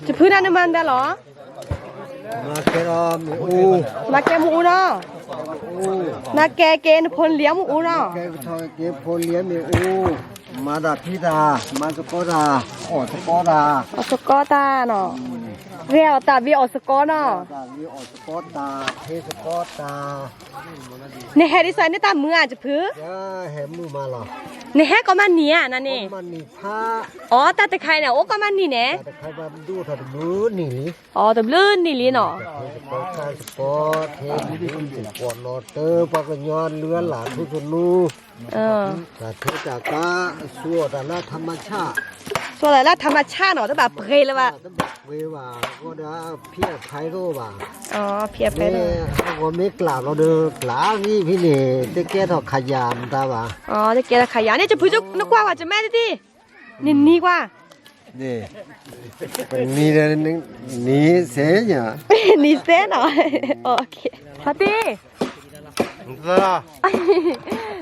ယဖုနၤနမၤနဒၣ်လီၤ. မၤကဲမ့ၣ်အူ, မၤကဲမ့ၣ်အူနီၤ, မၤကဲက့ၤနဖိလံၤမ့ၣ်အူနီၤ, မၤဒၣ်ဖံးတၢ်, မၤစကီတၢ်, အီၣ်စကီတၢ်, အီၣ်စကီတၢ်နီၤ, ဂဲၤအီၣ်တၢ်ဝံၤအီၣ်စကီနီၤ, တၢ်ဝံၤအီၣ်စကီတၢ်, ဖံးစကီတၢ် နဟဲဒ်သိးန့ၣ်တၢ်မုာ်ဧါ ယဖု, ဟဲမုာ်မးလီၤ, နဟဲကိးမုၢ်နံၤဧါ နန့ၣ်, အီ တၢ်တခါအံၤန့ၣ် အိၣ်ကိးမုၢ်နံၤန့ၣ်, တၢ်တခါပှၤဒိၣ်ထီၣ်တဘျုးနံၤလံ, အီ တဘျုးနံၤလံနီၤ, ပှၤနီၢ်တၢ် ပှၤကညီလုၢ်အလၢ်ထူသနူ တၢ်ထဲတၢ်ကါ, စူအီၣ်တၢ်လၢထမဆၣ်, စူအီၣ်တၢ်လၢထမဆၣ်နီၤ တဘၣ်ပှ့ၤလၢၤဘၣ်, တဘၣ်ပှ့ၤဘၣ်, အဃိဒီးဖံးအဖံးတအိၣ်ဘၣ်, ဖံးအဖံးတအိၣ်, အဂီၢ်မ့ၢ်ကျၢ်လီၤဒီး ကျၢ်ဂံၢ်ဖဲန့ၣ် တကဲထီၣ်ခယၢၣ်မတၤဘၣ်, တကဲထီၣ်ခယၢၣ်န့ၣ် ယဖုနကွၢ်ကွၢ် ကမ့ၢ်တဒ်, နနံၤကွၢ် နံၤ, နံၤစဲညါ, နံၤစဲနီၤ, ဖါတံၢ်,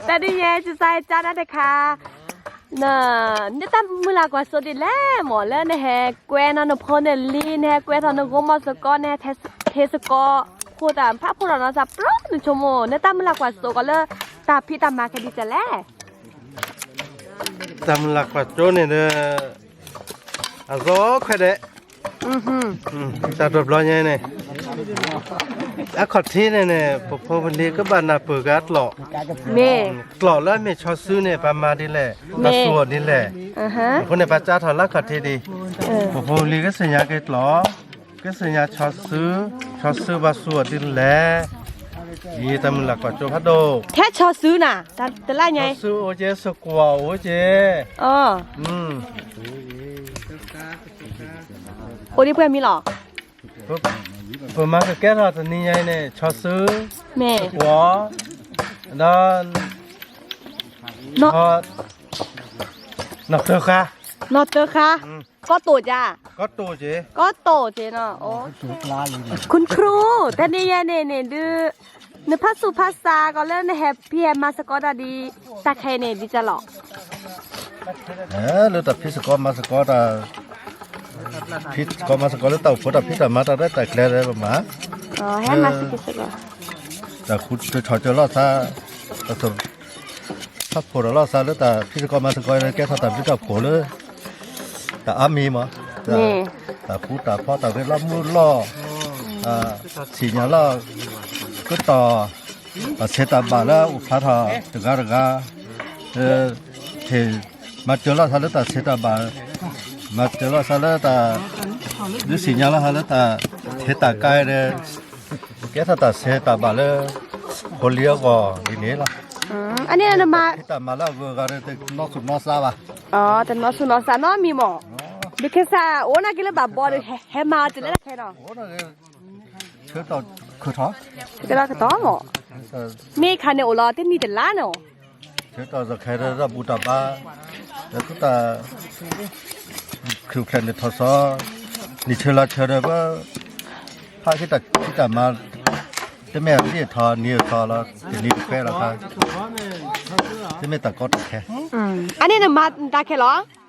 တၢ်ဒ်ယဲ ကစၢ်ယကါနၤတခါ, နတၢ်မုၢ်လၢ်ကွၢ်စိဒ်လဲၣ်မး လၢနဟဲကွဲနီၤနဖိနလံၤ နဟဲကွဲထီၣ်နဂိၢ်မီၢ်စကီ နဟဲထ့စကီ, ဃိတၢ်ဖးဖိတၢ်နီၤသးပျီနဆိကမိၣ် နတၢ်မုၢ်လၢ်ကွၢ်စိကီးလၢ တၢ်ဖံးတၢ်မၤခဲဒ်လဲၣ် တၢ်မုၢ်လၢ်ကွၢ်စိန့ၣ်ဒီး အစီၤခွဲးဒဲး, တၢ်တဘျီညါန့ၣ်, အခီၣ်ထံးန့ၣ်န့ၣ် ပဖိပလံၤကဘၣ်နၢ်ပၢၢ်က့ၤကျိာ်, ကျိာ်လၢအမ့ၢ်ဆီစုန့ၣ် ပှၤမၤဒ်လဲၣ်, ပှၤစူအီၤဒ်လဲၣ်, အဃိန့ၣ် ပှၤကၢထီၣ်လၢအခီၣ်ထံးဒံး, ပဖိပလံၤကသ့ၣ်ညါက့ၤကျိာ်, ကသ့ၣ်ညါဆီစု, ဆီစုပှၤစူအီၤဒ်လဲၣ်, ယတၢ်မုၢ်လၢ်ကွၢ်စိဖးဒိၣ်, ထဲဆီစုနၤ, တလၢညါ, ဆီစုအိၣ်က့ၤ စကွီၤအိၣ်က့ၤ, အိၣ်ဒ်ပှဲၤမံၤလီၤ, ပမၤကကဲထီၣ်တနံၤညါအံၤန့ၣ် ဆီစု, မ့ၢ်, ကွီၤ, ဒီး, နီၢ်တၢဃါ, နီၢ်တၢဃါ, ကီတိာ်ကါ, ကီတိာ်က့ၤ, ကီတိာ်က့ၤနီၤ, คุณครู, တနံၤညါန့ၣ်န့ၣ်ဒုး, နဖးဆူၣ်ဖးစၢ်ကီးလၢနဟဲဖံးဟဲမၤစကီးတၢ်ဒ်, တၢ်ခဲအံၤန့ၣ်ဒ်ကလီၤ လၢတၢ်ဖံးစကီးမၤစကီးတၢ်, ဖံးစကီးမၤစကီးလၢတၢ်အိၣ်ဖှိၣ်တၢ်ဖံးတၢ်မၤတၢ်ရဲၣ်တၢ်ကျဲၤလၢပမၤ, ဟဲမၤစကီး, တၢ်ဃူတၢ်ဖိးလီၤသး, တၢ်ဖိးဒီးလီၤသးလၢတၢ်ဖံးစကီးမၤစကီးန့ၣ် ကဲထီၣ်တၢ်ဘျုးတၢ်ဖှိၣ်လၢ တၢ်အါမံၤမး, တၢ်ဃူတၢ်ဖိးတၢ်ရ့လိာ်မုာ်လိာ်, စံၣ်ညီၣ်လီၤ, ကတီၢ်, တၢ်ဆဲးတၢ်ဘၣ်လၢအိၣ်ဖျါထီၣ်တဂၤတဂၤ, မၤစၢၤလီၤသးလၢတၢ်ဆဲးတၢ်ဘၣ်, မၤစၢၤလီၤသးလၢတၢ်, ဒုးစံၣ်ညီၣ်လီၤသးလၢတၢ်, ထဲတၢ်ကါဒီး, ကဲထီၣ်တၢ်ဆဲးတၢ်ဘၣ်လၢ, ဖိလံၤအဂီၢ်ဒ်န့ၣ်လီၤ, အန့ၣ်နမၤ, တၢ်မၤလၢအဂုၤအဂၤဒီးတနီၢ်သူၣ်နီၢ်သးဘၣ်, တနီၢ်သူၣ်နီၢ်သးနီတမံၤမး, ဒုးကဲစးအိၣ်နာ်က့လၢဘၣ်ဘီဒီး ဟဲမၤအီၤတုၤလၢတၢ်ခဲနီၤ ဆၢကတီၢ်, ဆၢကတီၢ်မး, မ့ၢ်ခါန့ၣ်အိၣ်လီၤတနံၣ်တလါန့ၣ်, ဆၢကတီၢ်စခါဒီးတၢ်ဘူၣ်တၢ်ဘါ, ဒီးသုတၢ်, ခုၣ်ဖျဲးန့ၣ်ထီၣ်စီ, နံၣ်ဆၢလါဆၢဒီးပ, ဖးက့ၤတၢ်ဖံးတၢ်မၤ, တမ့ၢ်အသံၣ်အထီၣ်နံၤအထီၣ်လီၤ တနံၤတခွဲလီၤခါ, တမ့ၢ်တၢ်ကီတၢ်ခဲ အန့ၣ်နမၤတၢ်ခဲလီၤ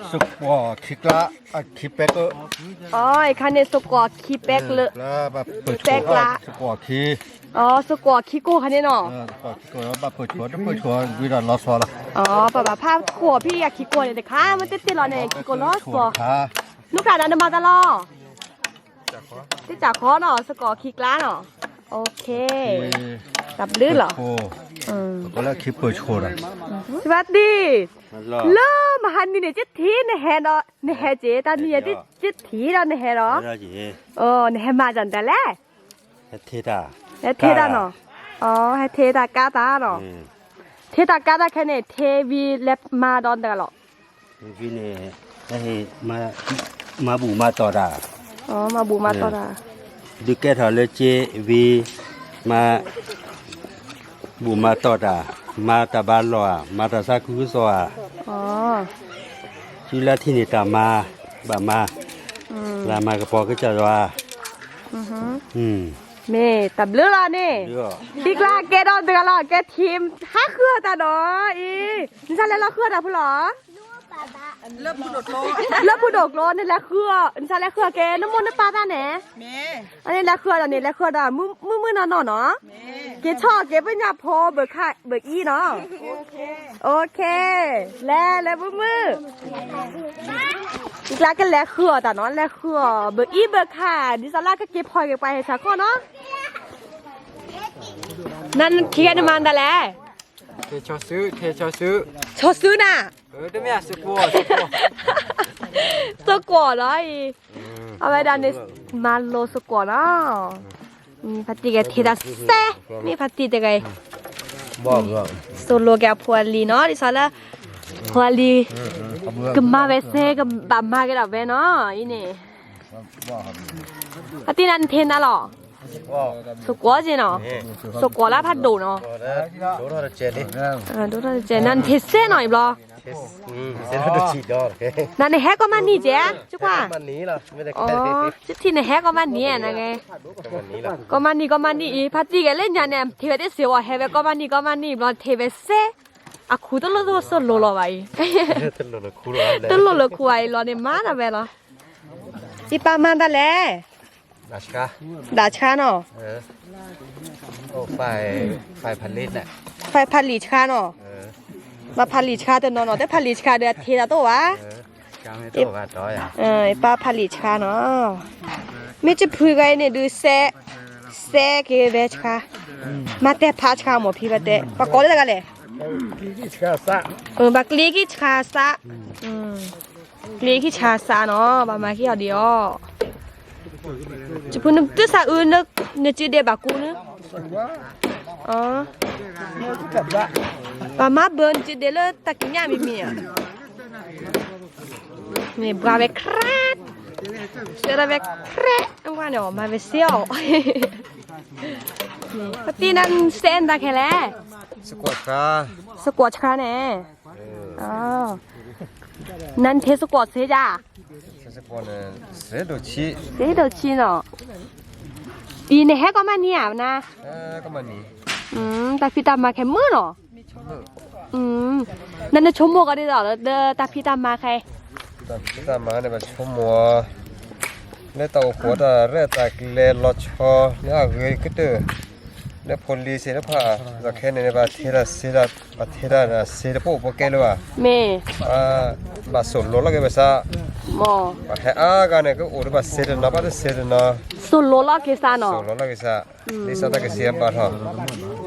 စကွီၤခံကျါ, အခံပဲကၢ, အခါန့ၣ် စကွီၤခံပဲကၢ, ပဲကျါ, စကွီၤခံ, စကွီၤခံကိၢ်ခါန့ၣ်နီၤ, ဘၣ်ပၢၢ်ဆိတပၢၢ်ဆိဝံၤဒီးလီၤစီလီၤ, ပဘၣ်ဖးခိၣ်ဖံအခံကိၢ်န့ၣ်တခါ မ့ၢ်တ့ၢ်တ့ၢ်လီၤန့ၣ် ခံကိၢ်လီၤစီ, နူၢ်ကျါဒီးနမၤတၢ်လီၤ တ့ၢ်တၢ်ခီနီၤ စကိးခံကျါနီၤ, တၢ်ဘျုးလီၤ, လၢခံပၢၢ်ဆိဒီး, စဘၣ်တံၢ်, လၢမဟါနံၤန့ၣ် ကထံၣ်နဟဲဒီး နဟဲက့ၤ တၢ်နံၤယဲ ကထံၣ်ဒီးနဟဲဒီး, နဟဲမၤတၢ်ဒ်လဲၣ်, ဟဲထ့တၢ်နီၤ, ဟဲထ့တၢ်ကါတၢ်နီၤ, ထ့တၢ်ကါတၢ်ခဲန့ၣ် ထ့ဝံၤလဲၤမၤဒီးတဂၤလီၤ ဝံၤန့ၣ်, မၤဘူၣ်မၤတီၢ်တၢ်, မၤဘူၣ်မၤတီၢ်တၢ်, ဒုးကဲထီၣ်လၢက့ဝံၤ, မၤဘူၣ်မၤတီၢ်တၢ်, မၤတၢ်ဘါလီၢ်ဧါ, မၤတၢ်ဆါခုကစီၣ်ဧါ, စုလၢထံၣ်န့ၣ်တၢ်မၤ, ဘၣ်မၤ, လၢမၤကပီၤကစၢ်ယွၤ မ့ၢ်တၢ်ဘျုးလီၤန့ၣ်, တံကျါကဲဒီးတဂၤလီၤ ကဲထံၣ်ဟးဃုာ်တၢ်ဒီးအံၤ, နစၢ်လဲၤလီၤဃုာ်တၢ်ဖိလီၤ, လၢဖုဒိၣ်ကျိ နလဲၤဃုအီၤ နစးလဲၤဃုအီၤကဲ နမိၢ်နပၢ်တၢ်န့ၣ်, အန့ၣ်လဲၤဃုအီၤဒီးန့ၣ် လဲၤဃုအီၤဒီး မုၢ်မုၢ်နီၢ်နီၢ်နီၤ, က့ၤဆီၣ်က့ၤပညၣ်ဖိဘၢခၣ်ဘၢအံၤနီၤ, လဲၤလဲၤမုၢ်မုၢ်, ကျါကလဲၤဃုအီၤတၢ်နီၤ လဲၤဃုအီၤ ဘၢအံၤဘၢခၣ် ဒ်သိးလၢကက့ၤဖီၣ်က့ၤပှၤဟဲဆၢခီၣ်နီၤ, နထံၣ်နမၤတၢ်လဲၣ် ဆီစု, ဆီစု, ဆီစုနၤ, သကွီၢ်လီၤအံၤ, အဝဲဒၣ်န့ၣ် မၤလိသကွီၢ်နီၤ, ဖါတံၢ်ဂဲၤထံၣ်တၢ်စဲ, မ့ၢ်ဖါတံၢ်တဂၤအံၤ, သိၣ်လိက့ၤအဖိအလံၤနီၤ ဒ်သိးလၢ ဖိအလံၤ ကမၤဝဲစဲ ကဘၣ်မၤက့ၤဒၣ်ဝဲနီၤ အံၤန့ၣ် ဖါတံၢ်နၤနထံၣ်နၤလီၤ, သကွီၢ်က့ၤနီၤ, သကွီၢ်လၢဖးဒိၣ်နီၤ, ဒိၣ်ထီၣ်တကဲးနီၤ နထံၣ်စဲနီၤအံၤဘျီ နၤနဟဲကီးမးနံၤကဲး ကကွၢ်, တထံၣ်နဟဲကီးမးနံၤနဂ့ၤ, ကီးမးနံၤ ကီးမးနံၤအံၤ ဖါတံၢ်ဂဲၤလၢညါန့ၣ် ထံၣ်ဝဲတစဲးဝဲ ဟဲဝဲကီးမးနံၤ ကီးမးနံၤဘျီ ထံၣ်ဝဲစဲ, အခူတလိၣ်သိၣ်လိၤလီၤဘၣ်အံၤ, တလိၣ်လိၤခူအံၤလီၤန့ၣ် မၤတၢ်ဝဲလီၤ, ယပၢ်မၤတၢ်လဲၣ် ဘျးဆှါနီၤ, ဖဲဖးလံာ်ဆှါနီၤ, ဘၣ်ဖးလံာ်ဆှါတနီၤနီၤ တဲဖးလံာ်ဆှါဒီးအထံတၢ်တအိၣ်ဘၣ်, ယပၢ်ဖးလံာ်ဆှါနီၤ, မ့ၢ်တဖုဂၤအံၤန့ၣ်ဒုးစဲ, စဲက့ၤဝဲဆှါ, မၤတဲဖးဆှါမ့ၢ်ဖံဘၣ်တဲ ပှၤကိးလၢတဂၤလဲၣ်, ဘၣ်ကျ့ခံဆှါစး ကျ့ခံဆှါစးနီၤ ဘၣ်မၤက့ၤအီၤဒံးအီၤ, တဖုနသုစးအု နစုဒ့ဘၣ်ကူနု, ဘၣ်မၤဘၢနစုဒ့လၢတၢ်ကံးညာ်မံၤမံၤဧါ, မ့ၢ်ဘှါဝဲခြဲး, စဲဒၣ်ဝဲခြဲး, အဝဲန့ၣ်အီၤ မၤဝဲစ့အီၤ, ပတံၢ်နၤစဲအၢနသးခဲလဲၣ်, သကွီၢ်ဆှါန့ၣ်, နထံၣ်သကွီၢ်စ့ယါ, စ့ဒိၣ်ဆံနီၤ, အံၤနဟဲကီးမးနံၤဧါနၤ, တၢ်ဖံးတၢ်မၤခဲမုာ်နီၤ, နနဆိကမိၣ်ကီးဒ်သိးလၢတၢ်ဖံးတၢ်မၤခဲ, တၢ်ဖံးတၢ်မၤန့ၣ် ပဆိကမိၣ် လၢတၢ်အိၣ်ဖှိၣ်တၢ်ရဲၣ်တၢ်ကျဲၤလီၤဆီ လၢအဂ့ၤကတၢၢ် လၢဖိလံၤစ့ၢ်တဖၣ် ဒီးခဲန့ၣ်န့ၣ် ပထ့တၢ်စ့တၢ် ပထ့တၢ်စ့တပိၢ်ပကဲလၢၤဘၣ်, မ့ၢ် ဘၣ်သိၣ်လိလီၤက့ၤပသး, ပှၤဟဲအါဂၤန့ၣ် ကအိၣ်ဒီးဘၣ်စ့တနီၤ ဘၣ်တစ့တနီၤ, သိၣ်လိလီၤက့ၤသးနီၤ, သိၣ်လိလီၤက့ၤသး, ဒ်သိးတၢ်ကစ့အဘၣ်ထီၣ်,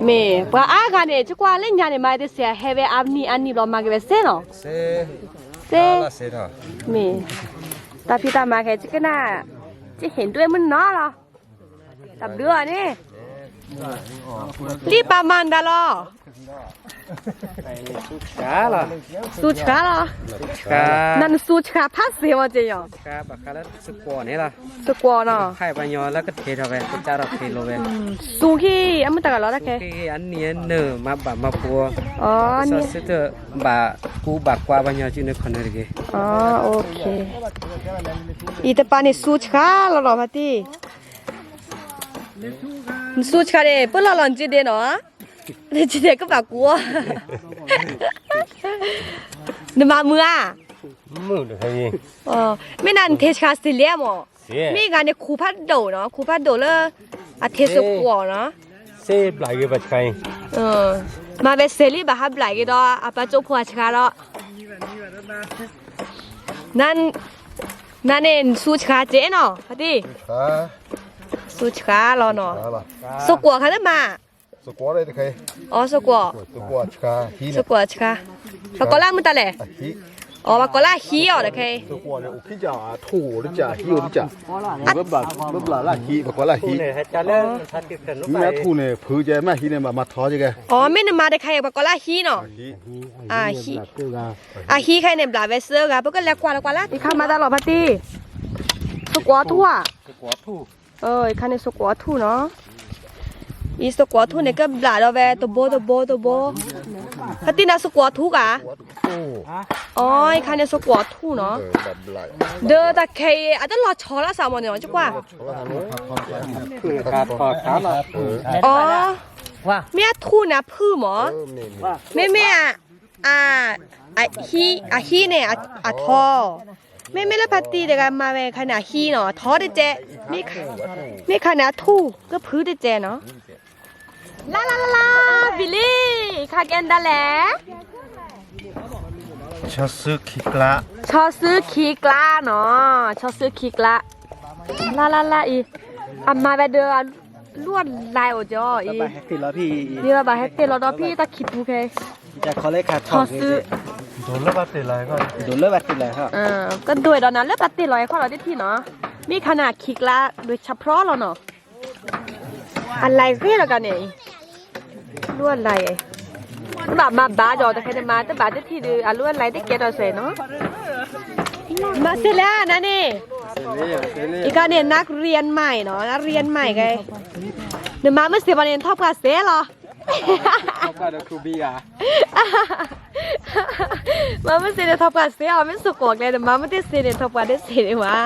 မ့ၢ် ပှၤအါဂၤန့ၣ် ကကွၢ်လၢညါန့ၣ် မၤတစ့ ဟဲဝဲအါနံၣ်အါနံၣ်ဘျီ မၤက့ၤဝဲစ့နီၤ, စ့ မ့ၢ် တၢ်ဖံးတၢ်မၤခဲ ကနၣ် ကဟ့ၣ်ဒွဲမုၢ်နီၤလီၤ, တၢ်ဘျုးအီၤန့ၣ်, လံပၢ်မၤဒၣ်လီၤ, သူဆှါလီၤ, နနသူဆှါဖးစ့ဝဲက့ၤယီၤ, သကွီၢ်နီၤ, သူခံ အမုၢ်တၢ်ကလီတၢ်ခဲ, သူခံ အနံၣ်အနၢၣ်မၤဘၣ်မၤပူၤ, ဘၣ်ကူဘၣ်ကွၢ်ပှၤညီစုန့ၣ်ခီန့ၣ်တဂ့ၤ, အံၤတပၤန့ၣ်သူဆှါလီၤနီၤ ဖါတံၢ်, နသူဆှါန့ၣ် ပၢၢ်လီၤလီၤနစုဒ့နီၤ, နစုဒ့ကဘၣ်ကူအီၤ, နမၤမုာ်ဧါ, မ့ၢ်နၤနထံၣ်ဆှါစ့လဲၣ်မး, မ့ၢ်ဂၤန့ၣ်ခူဖးဒိၣ်နီၤ ခူဖးဒိၣ်လၢ အထံသကွီၢ်နီၤ, မၤဝဲစ့လံဘၣ်ဟးဘျးက့ၤဒီး အပၢ်ကၠိဖိအဆှါဒီး, နၤန့ၣ် နသူဆှါကဲနီၤ ဖါတံၢ်, သူဆှါလီၤနီၤ, သကွီၢ်ခါလၢမး, အီ သကွီၢ်, သကွီၢ်ဆှါ, ပှၤကိးလၢမုၢ်တၢ်လဲၣ်, အီ ပှၤကိးလၢအဟံးအီၤတခဲအံၤ မ့ၢ်အထူၣ်န့ၣ် ဖုကဲ မ့ၢ်ဟံးန့ၣ် ဘၣ်မၤထီကဲ, အီ မ့ၢ်နမၤတခါအံၤ ပှၤကိးလၢအဟံးနီၤ, အဟံးခဲအံၤန့ၣ် ဘျးဝဲသၢဂၤ ပကလဲၤကွၢ်လီၤကွၢ်လၢ ယခါမၤတၢ်လီၤဖါတံၢ်, သကွီၢ်ထူၣ်ဧါ, ယခါန့ၣ်သကွီၢ်ထူၣ်နီၤ, အံၤသကွီၢ်ထူၣ်န့ၣ် ကဘျးဒီးဝဲတဘိတဘိတဘိ, ဖါတံၢ်နၤသကွီၢ်ထူၣ်ဧါ, အီ ယခါန့ၣ်သကွီၢ်ထူၣ်နီၤ, ဒီးတၢ်ခဲအံၤ အတလီၤဆီလၢအသးမးန့ၣ် ယကွၢ်, အီ မ့ၢ်အထူၣ်န့ၣ်အဖုၣ်မး, မ့မ့ၢ် အ ဟံး, အဟံးန့ၣ် အထီ, မ့မ့ၢ်လၢဖါတံၢ်တဂၤမၤဝဲခါန့ၣ် အဟံးနီၤ အထီတကဲ, မ့ၢ်ခါန့ၣ် အထူၣ်ကဖုတကဲနီၤ. လါလါလါလါ, ဘံလံ, ခါကဲဒ်လဲၣ်. ဆီဆူခံကျါ, ဆီဆူခံကျါနီၤ, ဆီဆူခံကျါ, လါလါလါအံၤ, အမၤဝဲဒီး လူအလၢအိၣ်ကီအံၤ, ဘၣ်ဟဲတ့ၢ်လီၤဒီးဖံတၢ်ခံပူၤခဲ, ဆီဆူ, ဒိၣ်လၢဘၣ်တ့ၢ်လီၤ, ကဒိၣ်ဒီးနၤလၢဘၣ်တ့ၢ်လီၤခီလီၤတထံၣ်နီၤ, မ့ၢ်ခါန့ၣ်ခံကျါ ဒွဲၣ်ဆၣ်ဖျီလီၤနီၤ. အလၢဂ့ၤလီၤကန့ၣ်, လူအလၢ, တဘၣ်မၤဘၣ်ဒီး တခဲန့ၣ်မၤတဘၣ်တထံၣ်ဒီး အလူအလၢတကဲထီၣ်စဲနီၤ. မၤစ့လဲၣ်နၤန့ၣ်, အံၤခါန့ၣ် นักเรียนใหม่နီၤ, นักเรียนใหม่ကဲ, နမၤမုၢ်စ့ဘၣ်န့ၣ် နထီၣ်ပှၢ်စ့လီၤ. မၤမုၢ်စ့န့ၣ်ထီၣ်ပှၢ်စ့အီၤ, မ့ၢ်စ့ၢ်ကီးကျဲန့ၣ် မၤမုၢ်တ့ၢ်စ့န့ၣ် ထီၣ်ပှၢ်တ့ၢ်စ့န့ၣ်ဝဲ,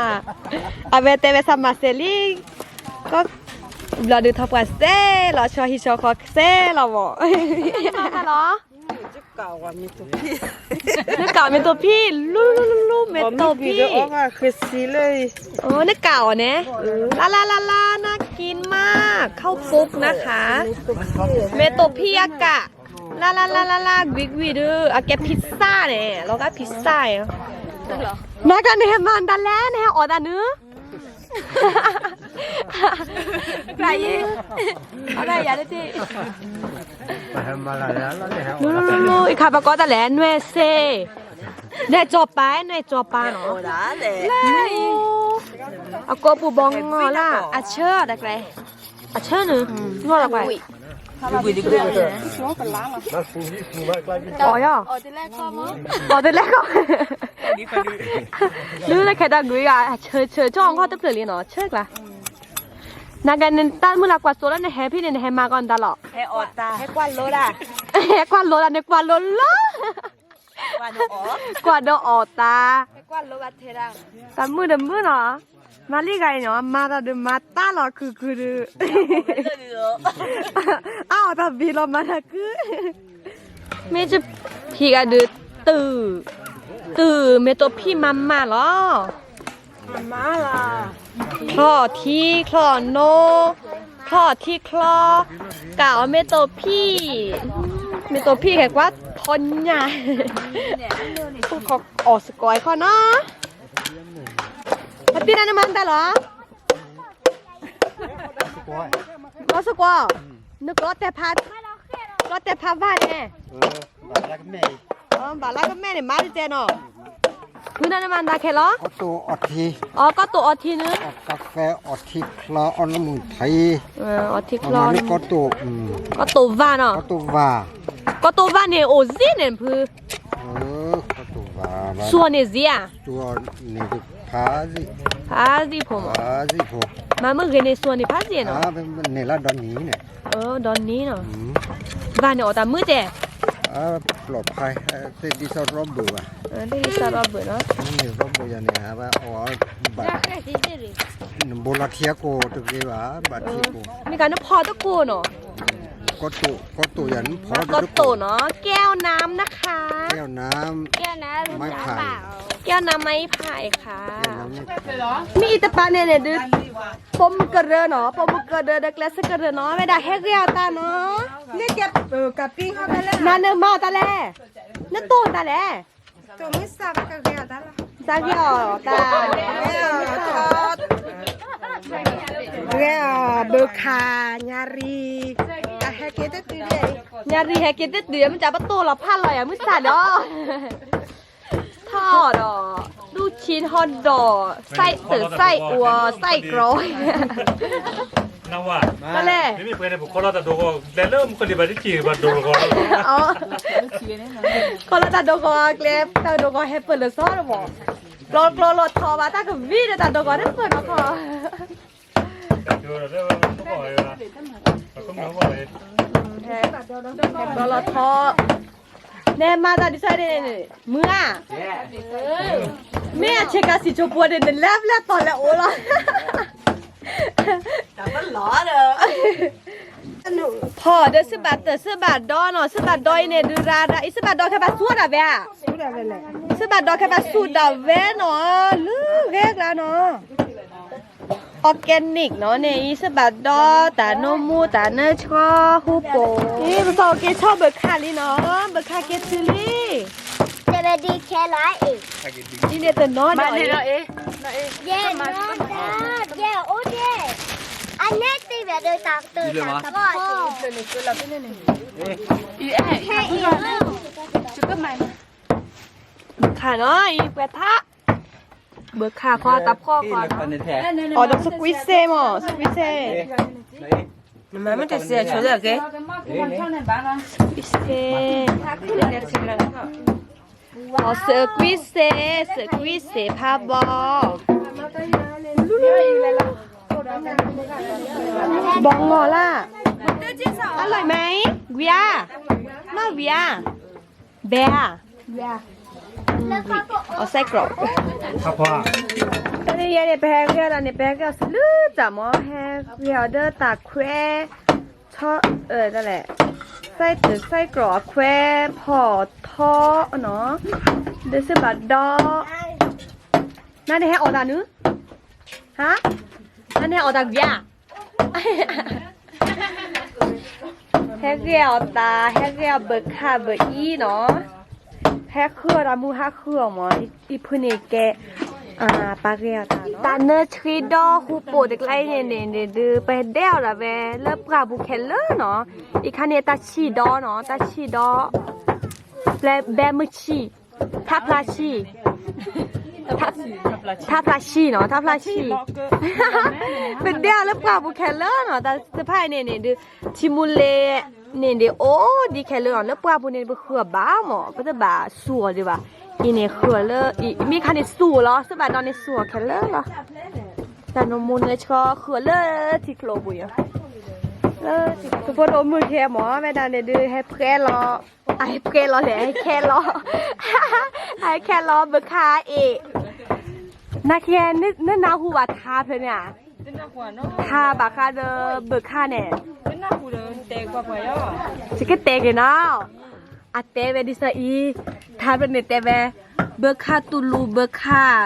အဝဲတဲဝဲစးမၤစ့လံ, ကီၢ်ဘျီဒုးထီၣ်ပှၢ်စ့လီၤ ဆီဟံၣ်ဆီဃီစ့လီၤမး. နကးမ့ၢ်တိာ်ဖံၣ်, လူလူလူလူမ့ၢ်တိာ်ဖံၣ်, နကးအီၤန့ၣ်, လါလါလါလါ น่ากินมาก ข้าวคลุกนะคะ, မ့ၢ်တိာ်ဖံၣ်အကး, လါလါလါလါလါ ကွံာ်ကွံာ်ဒုး အကဲဖံစၢ်န့ၣ် လီၤဂာ်ဖံစၢ်န့ၣ်, နကန့ၣ်ဟဲမၤတၢ်လဲၣ် နဟဲအီၣ်တၢ်နုၤ လူလူလူလူ အံၤခါပကိးတၢ်လဲၣ် နွဲၣ်စ့, နွဲၣ်စီၤပၤ နွဲၣ်စီၤပၤနီၤ, အကိးပူၤဘီငီၢ်လၢ အဆၢတၢ်ကျဲ, အဆၢနုၤ, ငီၢ်လီၤကွၢ်, အီၣ်ယီၤ, အီၣ်တလဲၣ်ကီ, လူလၢခဲတၢ်ကွံာ်ဂၤ ဆၢဆၢ ကၠီအီၣ်ခီၣ်တဖျၢၣ်လံနီၤ ဆၢကျါ, နကနတၢ်မုၢ်လၢကွၢ်စိလၢနဟဲဖဲန့ၣ် နဟဲမၤကီၢ်နတၢ်လီၤ, ဟဲကွၢ်လိဒၣ်, ဟဲကွၢ်လိဒၣ်န့ၣ် ကွၢ်လိလီၤ, ကွၢ်ဒီးအီၣ်တၢ်, တၢ်မုၢ်တမုၢ်နီၤ, မၤလံဂၤအံၤနီၤ မၤတၢ်ဒုးမၤတၢ်လီၤခုၣ်ခုၣ်ဒုး, အအီၣ်တၢ်ဘ့ၣ်လီၤမၤတၢ်ခုၣ်, မ့ၢ်ဖံးဂၤဒုး, တုၤ, တုၤမ့ၢ်တိာ်ဖံးမၤမၤလီၤ, ချီထံချီနိ, ချီထံချီ, ကးအီၤမ့ၢ်တိာ်ဖံး, မ့ၢ်တိာ်ဖံးဟဲကွၢ်ထီညၣ်, အီၣ်စ့ၢ်ကီးခီနီၤ, ပတံၢ်နၤနမၤတၢ်လီၤ, လီၤစ့ၢ်ကီး, နကျီတဲာ်ဖး, ကျီတဲာ်ဖးဘၣ်န့ၣ်, ဘၣ်လၢကမဲၣ်န့ၣ် မၤတတဲနီၤ, မုၢ်နၤနမၤတၢ်ခဲလီၤ, အီၣ်ကီၢ်တိာ်အီထံနုၤ, အီၣ်ထံချီအီၣ်နမုၢ်ထံ, အီၣ်ထံချီ, ကီၢ်တိာ်ဝၣ်နီၤ, ကီၢ်တိာ်ဝၣ်န့ၣ် အိၣ်စ့ၢ်န့ၣ်ဖု, စိၤန့ၣ်စ့ၢ်ဧါ, ဖးစ့ၢ်ဖိမး, မၤမုၢ်ဂ့ၤန့ၣ်စိၤန့ၣ်ဖးစ့ၢ်နီၤ, ဒီးနံၤနီၤ, ဝၣ်န့ၣ်အီၣ်တၢ်မုၢ်တဲ, သ့ၣ်ဒံစရီဘၢၣ်ဘၣ်, သ့ၣ်ဒံစရီဘၢၣ်နီၤ, ဘိလီၤထံအကိာ်တဂ့ၤဘၣ်, ဘၣ်ထံကိာ်, မ့ၢ်ကနဖီတကိာ်နီၤ, ကီၢ်တိာ်နီၤ, ကဲအီၣ်နၢမ်နခါ, ကဲအီၣ်နၢမ်မံဖးအံၤခါ, မ့ၢ်အံၤတပၤန့ၣ်န့ၣ်ဒုး, ပိာ်မုၣ်ကရၢနီၤ, ပိာ်မုၣ်ကရၢဒီးကျဲးစၢးကရၢနီၤ, ဝဲဒၣ်ဟဲဂ့ၤအီၣ်တၢ်နီၤ, နမၤအီၣ်တၢ်လဲၣ်, နတိၢ်တၢ်လဲၣ်, တၢ်ဂ့ၤအီၣ်တၢ်, ဂ့ၤအီၣ်ဘၢခါ, ညါရံ, အဟဲက့ၤတတုၤ, ညါရံဟဲက့ၤတတုၤ မ့ၢ်တၢ်ပတိၢ်လီၤဖးလီၤယၤမုၢ်ဆါဒီး ထီၣ်ဒီး, ဒူၣ်ဆံထီၣ်ဒီး, ไส้เติ่นไส้อัวไส้กรอก, တၢ်လဲၣ်, မ့မ့ၢ်ပှဲၤန့ၣ် ပခီလီၤတၢ်ဒိၣ်ဂီၤ ကျဲလၢမုၢ်ကလံၤဘၣ်တက့ၢ်ဘၣ်ဒိၣ်ဂီၤလီၤ, ခီလီၤတၢ်ဒိၣ်ဂီၤကျဲ တၢ်ဒိၣ်ဂီၤဟဲပၢၢ်လၢစီတဘီ, ကျီကျီလီၤထီဘၣ်တၢ်ကဝံၤဒီးတၢ်ဒိၣ်ဂီၤန့ၣ်ပၢၢ်နီၤခီ လီၤထီ, နဲမၤတၢ်ဒ်သိးန့ၣ်, မုၢ်ဧါ, မ့ၢ်အဆ့ကၤစံၣ်စိၤပှၤန့ၣ် နလဲၤဘျဲၣ်တီၤလဲၤအိၣ်လီၤ, ထီၣ်ဒီး စ့ၢ်ဘၣ်တၢ်စ့ၢ်ဘၣ်ဒီနီၤ, စ့ၢ်ဘၣ်ဒီအံၤန့ၣ် ဒုးရၤရၤအံၤ စ့ၢ်ဘၣ်ဒီခဲဘၣ်သူဝဲဒၣ်ဘၣ်ဧါ စ့ၢ်ဘၣ်ဒီးခဲဘၣ်ဆူၣ်ဒၣ်ဝဲနီၤ, လၢဂဲၤကျါနီၤ, organic နီၤန့ၣ် အံၤစ့ၢ်ဘၣ်ဒီး တၢ်နိၣ်မူတၢ်နၢဆှီဟူပိာ်, အံၤပစီၣ်က့ၤဆီဘၢၣ်ခၣ်လံနီၤ, ဘၢၣ်ခၣ်က့ၤတုၤလံ, ဒ်န့ၣ်တနီၤဒီးအံၤ, ယဲနီၤ, ယဲအိၣ်ဒ့ၣ်, အနဲတ့ၢ်ဘၣ်ဒီးတၢ်ကတၢၢ်တၢ်တၢ်ဖီၣ်, ဘၢၣ်ခၣ်နီၤ အံၤပှဲၤထါ, ဘၢၣ်ခၣ်ခီတၢ်ဖီၣ်ခီ, အီၤဒီး squeeze မး squeeze, မ့ၢ်မ့ၢ်တစဲးဆိလၢအကဲ, squeeze, အီၤ squeeze, squeeze ဖးဘီ, ဘီငီၢ်လၢ်, အလီၢ်မ့ၢ်, ဝံၤဧါ, နီၢ်ဝံၤဧါ, ဘဲဧါ, အီၤ စဲးကြိး, တနံၤယဲန့ၣ် ပဟဲဂဲၤအီၤဒၣ်န့ၣ် ပဟဲဂဲၤအီၤစလၢတၢ်မး ဟဲဂဲၤအီၤဒီးတၢ်ခွဲး, ဆီ, တလဲၣ်, စဲးတစဲးကြိးအခွဲးဖီၣ်ထီနီၤ, ဒီးစ့ၢ်ဘၣ်ဒီး, နန့ၣ်ဟဲအီၣ်တၢ်နုၤ, ဟါ, နန့ၣ်ဟဲအီၣ်တၢ်ကွံာ်ဧါ ဟဲဂဲၤအီၤတၢ် ဟဲဂဲၤအီၤဘၢၣ်ခၣ်ဘၢၣ်အံၤနီၤ, ဟဲဃုအီၤတၢ်မူ ဟဲဃုအီၤမး, အံၤဖုန့ၣ်ကဲ, ပာ်ဂဲၤအီၤတၢ်နီၤ, တၢ်နၢဆှံဒီဟူပိာ်တကျါအံၤန့ၣ်န့ၣ်ဒုး ပဒဲအီၤဒၣ်ဝဲ လၢပှၢ်ပူၤခဲလၢာ်နီၤ, အံၤခါန့ၣ်တၢ်ဆံၣ်ဒီနီၤ တၢ်ဆံၣ်ဒီ, ဘဲမုၢ်ဆံၣ်, ထါဖျါဆံၣ် ထါဖျါဆံၣ်နီၤ ထါဖျါဆံၣ်, ပဒဲအီၤလၢပှၢ်ပူၤခဲလၢာ်နီၤ, တၢ်တဖၣ်အံၤန့ၣ်န့ၣ်ဒုး, ထံမူလ့န့ၣ်ဒုး အိၣ်ဒံးခဲလၢာ်နီၤ, လၢပှၢ်ပူၤန့ၣ် ပဃုအီၤဘၣ်မး ပတဘၣ်စူၢ်အီၤဒံးဘၣ်, အံၤန့ၣ်ဃုအီၤလၢ, မ့ၢ်ခါန့ၣ်စူၢ်အီၤလီၤ စ့ၢ်ဘၣ်ဒီးန့ၣ်စူၢ်အီၤခဲလၢာ်လီၤ, တၢ်နၢမူနၢဆှီဃုအီၤလၢထံကျိပူၤယီၤ, လၢဖိဒိၣ်မုၢ်ခဲမး ဝဲဒၣ်န့ၣ်ဒုး ဟဲဖှဲလီၤ အဟဲဖှဲလီၤလဲၣ် ဟဲခဲလီၤ, အဟဲခဲလီၤဘၢၣ်ခၣ်အ့ၣ်, နကဲ, နနၢ်ဟူဘၣ်ထါဖျၢၣ်န့ၣ်ဧါ, ထါဘၣ်ဃးဒီးဘၢၣ်ခၣ်န့ၣ်, ယကတဲက့ၤနီၤ, အတဲဝဲဒ်ဆၢအံၤ, ထါဖျၢၣ်န့ၣ်တဲဝဲ, ဘၢၣ်ခၣ်တူၢ်လူၢ်ဘၢၣ်ခၣ်,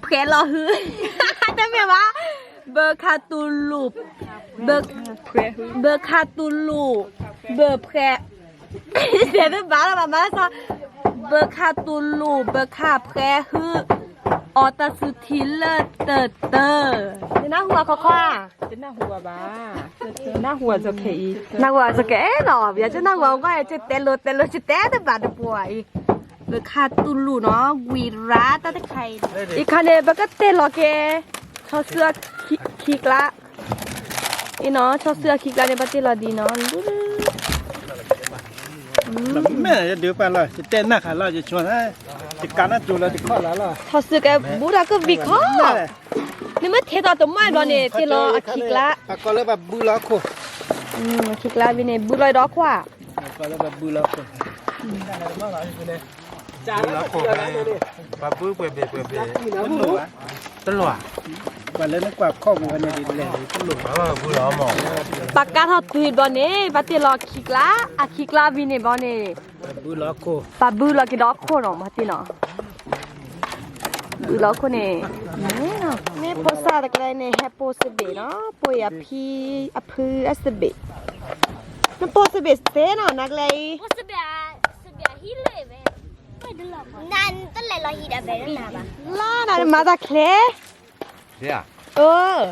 ဖှဲလီၤဟု, တမ့ၢ်ဘၣ်, ဘၢၣ်ခၣ်တူၢ်လူၢ်, ဘၢၣ်ခၣ်တူၢ်လူၢ်, ဘၢၣ်ဖှဲ, တဲတဘၣ်လၢၤဘၣ်မၤလၢစီၤ, ဘၢၣ်ခၣ်တူၢ်လူၢ် ဘၢၣ်ခၣ်ဖှဲဟု, အီတၢ်စူၤထံလၢတၢတၢ, နနၢ်ဟူဘၣ်ခီခီဧါ, နၢ်ဟူဘၣ်, နၢ်ဟူဘၣ်စီၤခဲအံၤ, နၢ်ဟူဘၣ်စီၤခဲနီၤ, ယကနၢ်ဟူဘၣ်အဂီၢ် ယတဲလိၤတဲလိၤ ယတဲတဘၣ်တပှီၤအံၤ, ဘၢၣ်ခၣ်တူၢ်လူၢ်နီၤ ဝံၤရါတၢ်တခါအံၤ, အံၤခါန့ၣ် ပကတ့ၢ်လီၤက့ၤ, ဆီဆူအခံကျါ အံၤနီၤ ဆီဆူအခံကျါန့ၣ် ပှၤတ့ၢ်လီၤဒ်နီၤ, မ့ၢ်ယဒုးပာ်လီၤ ယတဲနၢ်ခါလီၤ ယဆိ, ယကးနၢ်ကၠိလီၤ ယခီၣ်လီၤလီၤ, ဆီဆူကဲဘူးတၢ်ကဝံၢ်ခီ, နမ့ၢ်ထဲထီၣ်တမီၢ်ဘျီန့ၣ် တ့ၢ်လီၤအခံကျါ, အကီလၢပှၤဘူးလီၤခိၣ်, အခံကျါဝံၤန့ၣ် ဘူးလီၤဒီးခိၣ်ဧါ, အကီလၢပှၤဘူးလီၤခိၣ် ပှၤဘူးပှဲၤဘ့ၣ်ပှဲၤဘ့ၣ်, တလိၣ်ဧါ, ပှၤလၢနကွၢ်ခီၣ်ပူၤန့ၣ်လဲၣ်တလိၣ်, ပှၤကါထီၣ်တုၤဘျီန့ၣ် ပှၤတ့ၢ်လီၤအခံကျါ, အခံကျါဝံၤန့ၣ်ဘျီန့ၣ်, ပှၤဘူးလီၤခိၣ်နီၤ မၤတ့ၢ်နီၤ, ဘူးလီၤခိၣ်န့ၣ်, မ့ၢ်ဖိစၢ်တကျဲန့ၣ် ဟဲပိာ်စဘ့ၣ်နီၤ, ပိာ်ယၤဖံအဖုအစဘ့ၣ်, နပိာ်စဘ့ၣ်သ့နီၤ နကျဲအံၤ လါနၤမၤတၢ်ချဲ, အၢ,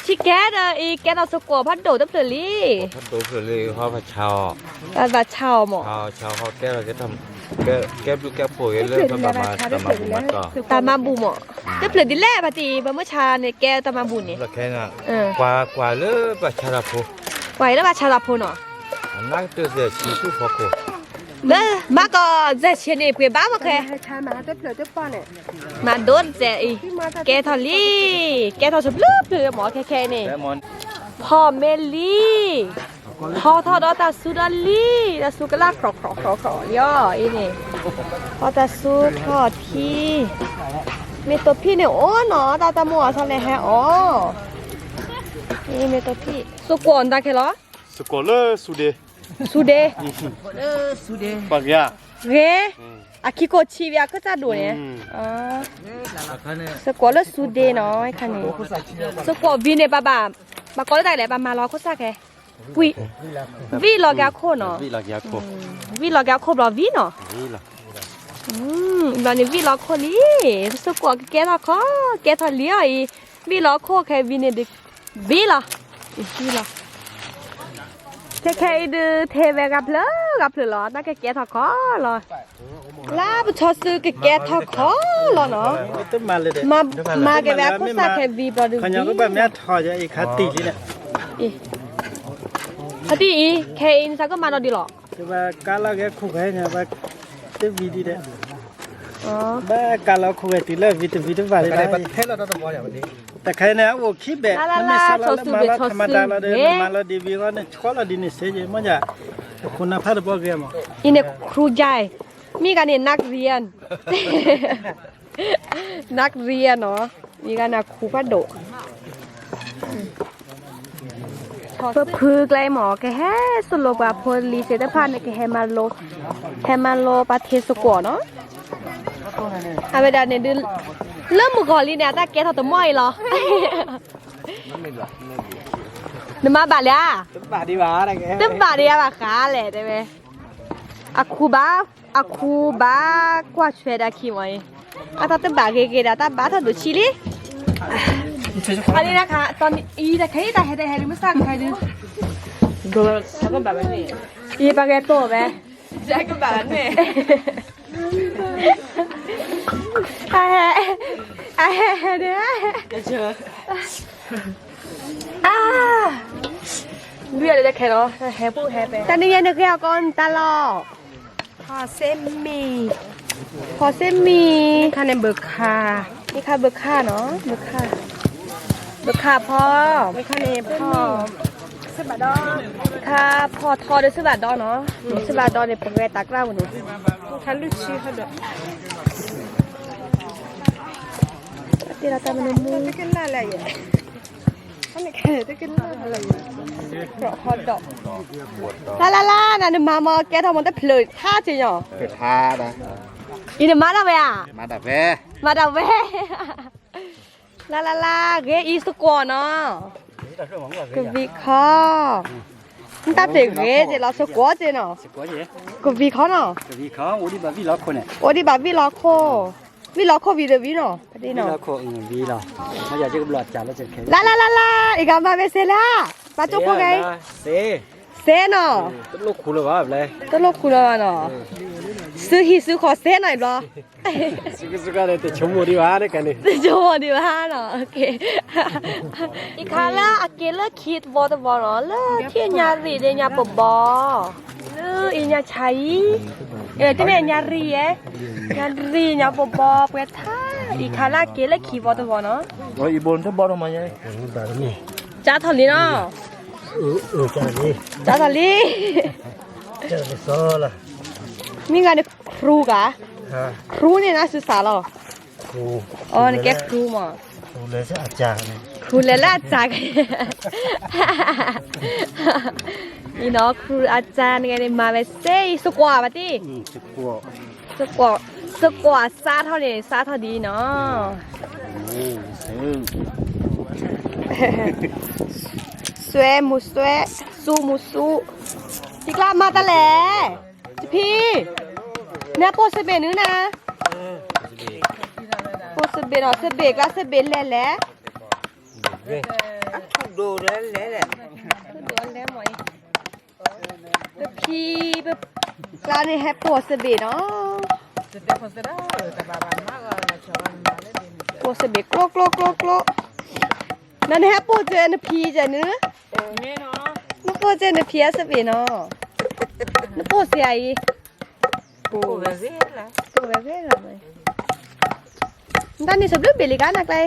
ဆံးကဲဒီးအံၤ ကဲထီၣ်သကိးဖးဒိၣ်တဖျၢၣ်လံ, ဘၣ်ဆါအီၤမး, တၢ်မၤဘူၣ်မး, တဖျၢၣ်ဒ်လဲၣ်ဘၣ်တံၢ် ပမ့ၢ်ဆါန့ၣ် ကဲတၢ်မၤဘူၣ်န့ၣ်, ကွၢ်လၢဘၣ်ဆါတၢ်ဖိ, ကွၢ်လၢဘၣ်ဆါတၢ်ဖိနီၤ, လၢမၤကီၢ် စဲးဆံးန့ၣ် ပှ့ၤဘၣ်မးခဲ မၤဒိၣ်တစဲးအံၤ, ကဲထီၣ်လံ, ကဲထီၣ်တဖျၢၣ်ဖျၢၣ်မး ခဲခဲအံၤန့ၣ်, ဖီၣ်မ့ၢ်လံ, ထီထီၣ်ဒီးတၢ်စူၤဒီးလံ, တၢ်စူၤကလၢ် ခြီၣ်ခြီၣ်ခြီၣ်ခြီၣ်လံအီၤအံၤန့ၣ်, ထီၣ်တၢ်စူၤထီၣ်ထံ, မ့ၢ်တိာ်ဖံးန့ၣ်အိၣ်နီၤ တၢ်တၢ်မိၢ်အီၤဆီလဲၣ်ဟဲအီၤ, မ့ၢ်တိာ်ဖံး, သကိးနတၢ်ခဲလီၤ, သကိးလၢစူၤဒ့, စူၤဒ့, ပှၤဂ့ၤ, ဂ့ၤ အခံကိးဆံးဝံၤအခိၣ်စၢ်ဒိၣ်န့ၣ်, သကိးလၢစူဒ့နီၤ, ခါန့ၣ်, သကိးဝံၤန့ၣ် ပဘၣ်, ဘၣ်ကိးလၢတၢ်လဲၣ် ပမၤလီၤခိၣ်စၢ်ခဲ, ဝံၣ်လီၤက့ၤအခိၣ်နီၤ, ဝံၣ်လီၤက့ၤအခိၣ်ဘျီဝံၣ်နီၤ, ဘျီန့ၣ်ဝံၣ်လီၤခိၣ်လံ, သကိးကကဲထီၣ်ခီ, ကဲထီၣ်လံအီၤအံၤ, ဝံၣ်လီၤခိၣ်ခဲဝံၤန့ၣ်, ဝံၣ်လီၤ, ဝံၣ်လီၤ ခဲခဲအံၤဒုးထဲဝဲဂၤဖျၢၣ်ဂၤဖျၢၣ်လီၤ, တၢ်ကကဲထီၣ်ခီလီၤ, လၢပဆီစုကကဲထီၣ်ခီလီၤနီၤ, မၤက့ၤဝဲအခိၣ်စၢ်ခဲဝံၤဘျီဒုး, ဖါတံၢ်အံၤ ခဲအံၤနသးကမၤဒီးဒ်လီၤ, ကါလီၤက့ၤခိၣ်ခဲန့ၣ်, တဝံၤဒ်ဒီး, ဘၣ်ကါလီၤခိၣ်ခဲတုၤလၢဝံၤတဝံၤတဘၣ်ဒ်ဘၣ်, တခါန့ၣ် အအိၣ်ခံဘ့ၣ်, မ့ၢ်စးလီၤလၢမၤလီၤထမၤတၢ်လီၤဒီး မၤလီၤဒံးဝံၤဃီန့ၣ် ဆှီလီၤဒ်န့ၣ်စ့ယဲၢ်မ့ၢ်ယၤ, အခိၣ်နၢ်ဖးတဘီက့ၤမး, အံၤန့ၣ်ခရူယါ, မ့ၢ်ဂၤန့ၣ် นักเรียน, นักเรียนနီၤ, မ့ၢ်ဂၤန့ၣ်ခူဖးဒိၣ် ပဖုကျဲမး ကဟဲစိာ်လိာ်ပှၤဖိလံၤသ့ၣ်တဖၣ်န့ၣ် ကဟဲမၤလိ, ဟဲမၤလိပှၤထ့သကိးနီၤ, အဝဲဒၣ်န့ၣ်ဒုး, လၢမုၢ်ဂီၤလံန့ၣ် အတၢ်ကဲထီၣ်တမီၢ်အံၤလီၤ, နမၤဘၣ်လံဧါ, တဘၣ်ဒံးဧါဘၣ်ဃးလဲၣ်တဲဝဲ, အခူဘၣ်, အခူဘၣ်ကွၢ်ဆွဲဒၣ်ခံမးအံၤ, အတၢ်တဘၣ်ဂ့ၤဂ့ၤဒီး တၢ်ဘၣ်ထီၣ်ဒိၣ်ဆံးလံ, အန့ၣ်တခါ, တနံၤအံၤတခါအံၤတၢ်ဟဲတဟဲဒုးမ့ၢ်စၢ်ခါဒုး, ယပှၤဂဲၤတိၢ်ဝဲ, အဟဲ, အဟဲ, အဟဲဒၣ်, အ, လွံၢ်အလၢတခဲနီၤ, ဟဲပူၤဟဲပဲ, တနံၤအံၤနဂဲၤအီၤကီးနတၢ်လီၤ ဖီစ့မံၤ, ဖီစ့မံၤ, ခါန့ၣ်ဘုးခါ, မ့ၢ်ခါဘုးခါနီၤ, ဘုးခါ, ဘုးခါဖီ, မ့ၢ်ခါန့ၣ်ဖီ, ခါဖီထီဒီးစ့ၢ်ဘၣ်ဒီနီၤ, စ့ၢ်ဘၣ်ဒီန့ၣ် ပဂဲၤတၢ်ကြၢ်ဝဲန့ၣ်, ခါလွံၢ်ဆံဟီဒီး, တၢ်တ့ၢ်လီၤတၢ်မနုၤမူ, ဟီဒီး, လၢ်လၢ်လၢ် နနမၤမၤကဲထီၣ်မၤတဖျၢၣ်ထါက့ၤညီ, အံၤနမၤဒၣ်ဝဲဧါ, မၤဒၣ်ဝဲ, လၢ်လၢ်လၢ် ဂ့ၤအံၤသကိးနီၤ, ကဝံၤခီ, နတၢ်ဖျၢၣ်ဂ့ၤက့ၤလီၤသကိးက့ၤနီၤ, ကဝံၤခီနီၤ, အိၣ်ဒံးဘၣ်ဝံၣ်လီၤခိၣ်, ဝံၣ်လီၤခိၣ်ဝံၤဒီးဝံၤနီၤ, လၢ်လၢ်လၢ်လၢ် အံၤဂၤမၤဝဲစ့လၢ, ပှၤကၠိဖိဂ့ၤ, စ့နီၤ, တလိၣ်ခူလၢၤဘၣ်နီၤ, စုဟံၣ်စုဃီၤစ့နီၤအံၤဘျီ တဆိကမိၣ်ဒံးဘၣ်နီၤ, အံၤခါလၢအက့ၤလၢခံတဝီတဝီနီၤ, လၢထံၣ်ညါရံၣ်ဒ့ညါပဘီ, လၢအံၤညါဆါအံၤ, တမ့ၢ်ညါရံၣ်ယဲ, ညါရံၣ်ညါပဘီပှဲၤထါ, အံၤခါလၢအက့ၤလၢခံဝီတဝီနီၤ, အံၤဘိတဘီနီၤမးယဲ, ကၢ်ထီၣ်လံနီၤ, ကၢ်ထီၣ်လံ, မ့ၢ်ဂၤန့ၣ် ခရူဂၤ, ခရူန့ၣ်နၤစုစးလီၤ, အနကဲခရူမး, ခရူလဲၤလၢအစၢ်, အံၤနီၤ ခရူအစၢ်န့ၣ်ဂ့ၤန့ၣ် မၤဝဲစ့အံၤ သကွၢ်ဘၣ်တံၢ်, သကွၢ်စါထီၣ်န့ၣ် စါထီၣ်ဒ်အံၤနီၤ, စွဲမူစွဲ, စူမူစူ, တံကျါမၤတၢ်လဲၣ်, တဖံ, နပိာ်စဘ့ၣ်နုၤနၤ, ပိာ်စဘ့ၣ်နီၤ စဘ့ၣ်ကျါစဘ့ၣ်လဲၣ်လဲၣ်, လဲၣ်, တဖံ, ကျါန့ၣ်ဟဲပိာ်စဘ့ၣ်နီၤ, ပိာ်စဘ့ၣ်ကျိကျိကျိကျိ, နနဟဲပိာ်စဲနဖံစဲနုၤ, နပိာ်စဲနဖံအစဘ့ၣ်နီၤ, နပိာ်စဲအံၤ, ပိာ်ဝဲဂ့ၤလီၤ, တၢ်န့ၣ်စဘျုးဘ့ၣ်လံကါနကျဲ,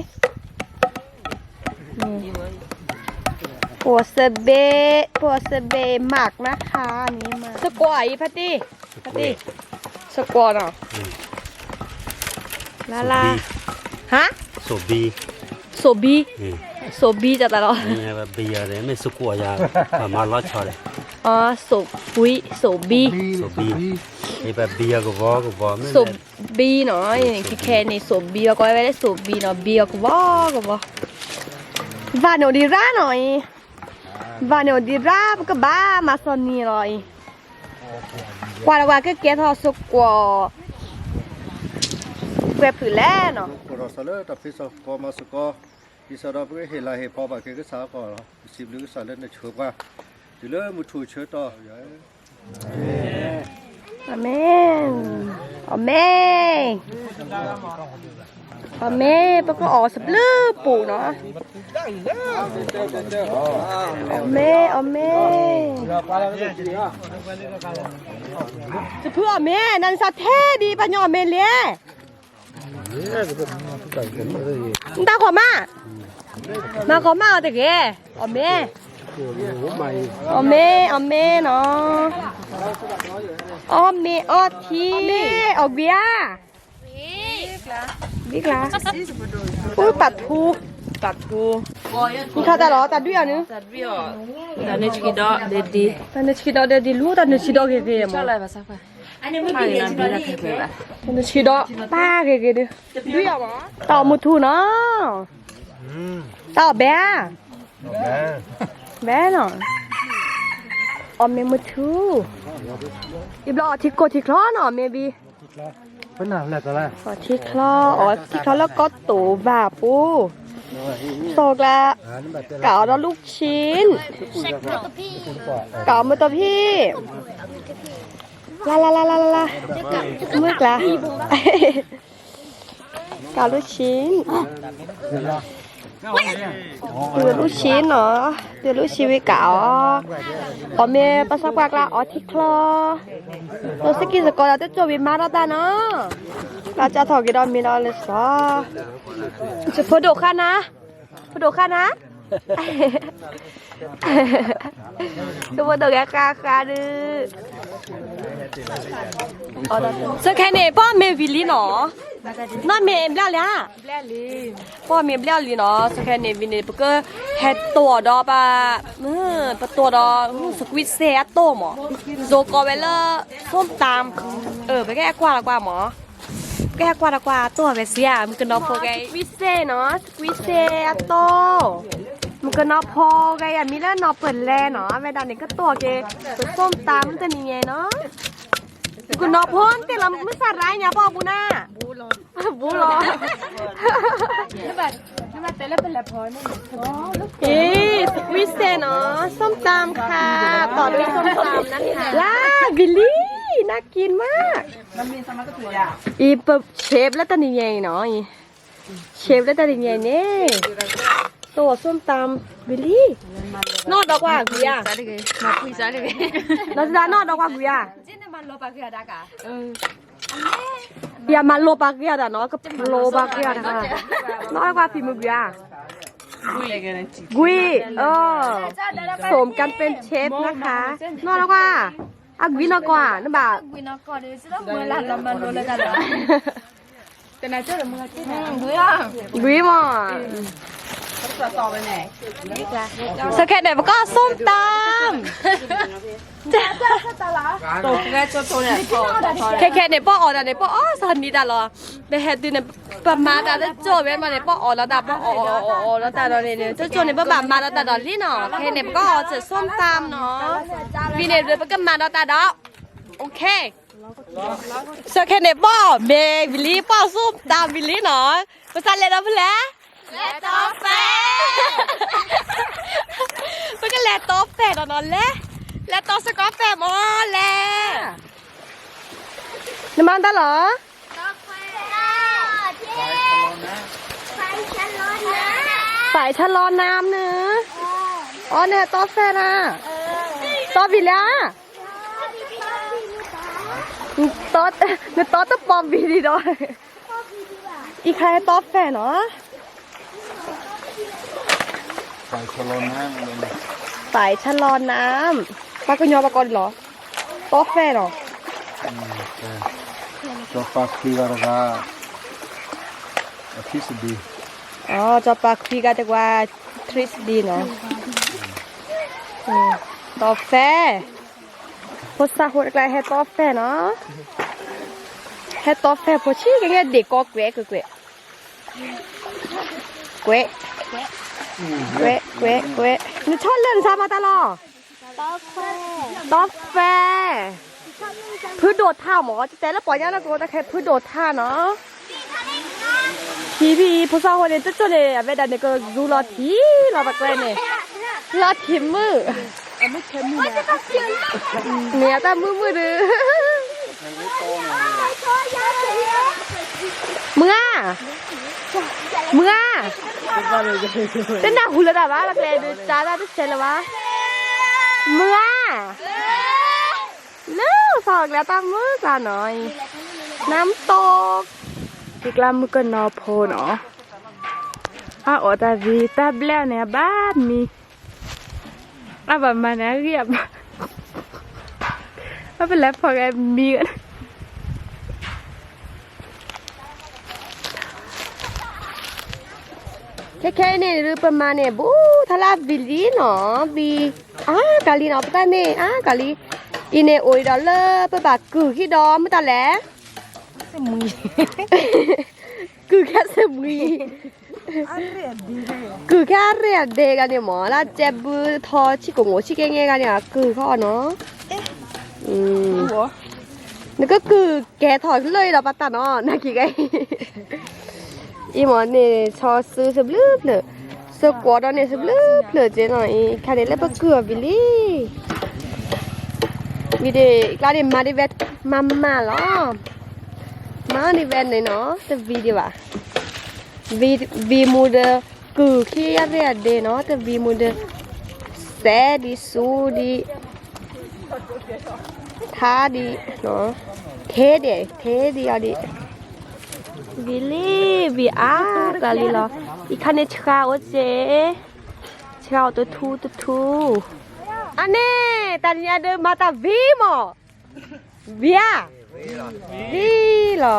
ပိာ်စဘ့ၣ်, ပိာ်စဘ့ၣ်မးနခါန့ၣ်မး, သကွၢ်အံၤဖါတံၢ်, ဖါတံၢ်, သကွၢ်နီၤ, လၢ်လၢ်, ဟါ, စိာ်ဘံ, စိာ်ဘံ, စိာ်ဘံတၢ်တၢ်လီၤ, ဘံယၤမ့ၢ်သကွၢ်ယၤ, မၤလီၤဆီဒီး စိးဘံ, စိးဘံ, စိးဘံ, စိးဘံနီၤ, ခဲခဲန့ၣ် စိးဘံ အကိးဝဲလၢစိးဘံနီၤ, ဘံအကဝီၤကဝီၤ, ဘၣ်န့ၣ်အိၣ်ဒံးရၣ်နီၤအံၤ, ဘၣ်န့ၣ်အိၣ်ဒံးရၣ် ပကဘၣ်မၤစီၤနံၤလီၤအံၤ, ကွၢ်လီၤကွၢ် ကကဲထီၣ်စကွီၤ ကွဲဖုးလဲၣ်နီၤ, ကိးထီၣ်စးလၢတၢ်ဖံးစ့ၢ်ကီးမၤစ့ၢ်ကီး, ဒ်သိးဒီးပကဟ့ၣ်လၤဟ့ၣ်ကပီၤဘၣ်က့ၤကစၢ်အဂီၢ်လီၤ. ပစံးဘျုးကစၢ်လၢနဆှၢပှၤ တုၤလၢမုၢ်ထူၣ်ဆၢကတီၢ်, အၤမ့ၣ်, အၤမ့ၣ်, အၤမ့ၣ်, ပကအီၣ်စပျုးပူၤနီၤ, အၤမ့ၣ်, အၤမ့ၣ်, စဖုအီၣ်မ့ၢ် နၤနစးထဲဒံးပှၤညီအီၣ်မ့ၢ်လဲၣ်, နတၢ်ကီၢ်မး, မၤကီၢ်မးအီၤတဂ့ၤ, အီၣ်မ့ၢ်, အီၣ်မ့ၢ်, အီၣ်မ့ၢ်နီၤ, အီၣ်မ့ၢ်အီထံ, အီၣ်ကွံာ်ဧါ, ဘံကျါ, အိၣ်ပာ်ထူ, ပာ်ထူ, ထံခါတၢ်လီၤ တၢ်ဒွံၣ်အီၤန့ၣ်, တၢ်နုာ်ဆံးဒီးဒဲဒံ, တၢ်နုာ်ဆံးဒီးဒဲဒံ လူတၢ်နုာ်ဆံးဒီးဂ့ၤဂ့ၤမး, တၢ်နုာ်ဆံးဒီးပၢ်ဂ့ၤဂ့ၤဒု, ဒွံၣ်အီၤမး, တၢ်အီၣ်မုၢ်ထူနီၤ, တၢ်အီၣ်ဘဲဧါ, ဘဲနီၤ, အီၣ်မ့ၢ်မုၢ်ထူ, အံၤဘျီအီၣ်ထံကိၢ်ထံချီနီၤ မ့ၢ်ဘံ အီၣ်ထံချီ, အီၣ်ထံချီလၢကီၢ်တိာ်ဘၣ်ပူၤ, စီၤကျါ, ကးအီၤဒီးလူၢ်ဆံ, ကးအီၤမုၢ်တီဖံ, လါလါလါလါလါ, မုၢ်ကျါ, ကးလူၢ်ဆံ တုၤလူၢ်ဆံနီၤ, တုၤလူၢ်ဆံဝံၤကးအီၤ, အီၣ်မ့ၢ်ပှၤစီၤပှၢ်ကျါအီၣ်ထံချီ, လီၤစကံစကီးဒီးတကၠိၢ်ဝံၤမၤထီၣ်တၢ်နီၤ, လၢကၠီထီၣ်က့ၤဒီးမ့ၢ်ဒီးလၢစီၤ, ဖိဒိၣ်ဃါနၤ, ဖိဒိၣ်ဃါနၤ, ဖိဒိၣ်ဂဲၤဃါဃါဒုး စခဲန့ၣ် ပအီၣ်မ့ၤဝံၤလံနီၤ, နီၢ်မ့ၤဘျဲၣ်လံဧါ, ပအီၣ်မ့ၤဘျဲၣ်လံနီၤ, စခဲန့ၣ်ဝံၤန့ၣ် ပကဟဲတိၢ်ဒီးပ, ပတိၢ်ဒီး squid စဲအတိၢ်မး, ယိၤကိးဝဲလၢ ส้มตำ, ပကဟဲကွၢ်လီၤကွၢ်မး, ပကဟဲကွၢ်လီၤကွၢ်တိၢ်ဝဲစံဧါ, မုၣ်ကနီၤဖိဂဲၤ squid စဲနီၤ, squid စဲအတိၢ် မုၣ်ကနီၤဖိဂဲၤ ယမံၤလၢနီၢ်ပၢၢ်လဲနီၤ, အဝဲဒၣ်န့ၣ်ကတိၢ်က့ၤ ပ ส้มตำ တနံၤညါနီၤ, မုၣ်ကနီၤဖိတဲလီၤမုၣ်စၢ်ရါညါပှၤဘူးနၤ, ဘူးလီၤ, အ့ squid စဲနီၤ, ส้มตำ ခါ, ต่อด้วยส้มตำนะคะ, လါ ဘံလံ น่ากินมาก, အံၤ ပ shape လၢတနံၤညါအံၤနီၤ, shape လၢတနံၤညါအံၤန့ၣ်, တိၢ် ส้มตำ ဘံလံ, နီၢ်ဒီးကွၢ်ကွံာ်ဧါ, နီၢ်ဒီးကွၢ်ကွံာ်ဧါ, ယမၤလိပာ်က့ၤအီၤဒၣ်နီၤ, ကပျိပာ်က့ၤအီၤတခါ, နီၢ်ဒီးကွၢ်ဖံးမုၢ်ကွံာ်ဧါ, ကွံာ်, စူမ်ကၢ်ပ့ၣ် shape นะคะ, နီၢ်ဒီးကွၢ်, အကွံာ်နီၢ်ကီၢ်ဧါ, နဘၣ် ကွံာ်မး, စခဲန့ၣ် ပကအီၣ် ส้มตำ, ခဲခဲန့ၣ် ပအီၣ်ဒၣ်န့ၣ် ပအီၣ်စီၤနံၤတၢ်လီၤ, ပဟဲတုၤန့ၣ် ပမၤတၢ်တကၠိၢ်ဝဲမးန့ၣ် ပအီၣ်လီၤတၢ် ပအီၣ်အီၣ်အီၣ်အီၣ်လီၤတၢ်ဒီးန့ၣ် တကၠိၢ်န့ၣ် ပဘၣ်မၤလီၤတၢ်ဒီးလံနီၤ, ခဲန့ၣ် ပကအီၣ်စၢၤ ส้มตำ နီၤ, ဝံၤန့ၣ် ပကမၤလီၤတၢ်ဒီး, စခဲန့ၣ် ပအီၣ်မ့ၤဝံၤလံ ပအီၣ် ส้มตำ ဝံၤလံနီၤ, ပစးလဲၤဒီးဖဲလဲၣ်, လဲၤတီဖဲ, ပကလဲၤတီဖဲဒီးနီၤ, လဲၤ, လဲၤတီစကီးဖဲမးလဲၣ်, နမၤတၢ်လီၤ, ไปฉลอน้ำ န့ၣ်, အီ နတီဖဲနၤ, တီဘံၣ်လၢ, နတီတပီဘံၣ်ဒီး, အံၤခါဟဲတီဖဲနီၤ, ไปฉลอน้ำ ပှၤကညီဘၣ်ကီးဒ်လီၤ, တီဖဲနီၤ, စီၤပၤခွံဂၤတဂၤ, စီၤပၤခွံဂၤတဂၤ, ထရံစဒံနီၤ, တီဖဲ ဖိသၣ်ဖိတကျါဟဲတီဖဲနီၤ, ဟဲတီဖဲဖိဆံးကဲကဲဒ့ၣ်ကီကွဲးကွဲးကွဲး, ကွဲး, ကွဲးကွဲးကွဲး, နဆီၣ်လၢနဆါမၤတၢ်လီၤ, တီဖဲ, ဖုဒိၣ်ထၣ်မၢ် တဲလၢပှၤညါလၢကအိၣ်တၢ်ခဲဖုဒိၣ်ထၣ်နီၤ. ထံဖံအံၤ ဖိသၣ်ဖိန့ၣ် တစိၢ်န့ၣ် အဝဲဒၣ်န့ၣ်ကဂူလီၤထံလီၤပကျဲန့ၣ်, လီၤထံမုၢ်, မ့ၢ်အတၢ်မုၢ်မုၢ်ဒုး, မုၢ်ဧါ, မုၢ်ဧါ, တနၢ်ဟူလၢၤတၢ်ဘၣ် ပကျဲဒုး တၢ်တၢ်တဆဲးလၢၤဘၣ်, မုၢ်ဧါ. လၢသီၣ်ကျဲတၢ်မုၢ်ကျါနီၤအံၤ, နမ်တိၢ်, ယကျါမုၢ်ကနီၤဖိနီၤ, အအီၣ်တၢ်သံတၢ်ဘျဲၣ်န့ၣ် အဘၣ်မံ, အဘၣ်မၤန့ၣ်အဂံၢ်အဘၣ်, အပလဲၤဖီၣ်ဂဲၤမံ ခဲခဲအံၤန့ၣ်ဒုး ပမၤန့ၣ် ဘူးထီၣ်လၢအဝံၤလံနီၤ, ဝံၤအါကလံနီၤ, ပတၢ်န့ၣ်အါကလံ, အံၤန့ၣ်အိၣ်အံၤဒီးလၢပဘၣ်ကုၢ်ဟံၣ်ဒီးမုၢ်တၢ်လဲၣ်, ကုၢ်ခဲစ့ၢ်မှံ, ကုၢ်ခဲအရ့ၣ်အဒ့ဂၤန့ၣ်မၢ်, လၢကဲဘုထီဆံၣ်ကိာ်မိာ်ဆံၣ်ကဲငဲဂၤန့ၣ် အကုၢ်ခီနီၤ, နကကုၢ်ကဲထီၣ်လၢအံၤဒီးပတၢ်နီၤ နာ်က့ၤဂၤအံၤ, အံၤမၢ်န့ၣ် ဆီစုသဘျုးဖျၢၣ်, စကွီးဒီးန့ၣ်သဘျုးဖျၢၣ်က့နီၤ, အံၤခါန့ၣ်လၢပကုၢ်အီၤဝံၤလံ, ဝံၤဒ့ၣ်ကျါန့ၣ် မၤဒ်ဝဲမၤမၢ်လီၤ, မၤဒ်ဝဲန့ၣ်နီၤ တဝံၤဒံးဘၣ်, ဝံၤမူဒီး ကုၢ်ခံအရ့ၣ်အဒ့နီၤ, တဝံၤမူဒီး စဲးဒံးစူဒံး ထါဒံး, ထဲဒံး ထဲဒံးအီၤဒံး, ဝံၤလံ, ဝံၤအါကလံလီၤ, အံၤခါန့ၣ်ဆှါအိၣ်စ့ၢ်, ဆှါအိၣ်တထူတထူ, အန့ၣ် တၢ်နံၤညါဒုးမၤတၢ်ဝံၤမၢ်, ဝံၤဧါ, ဝံၤလီၤ.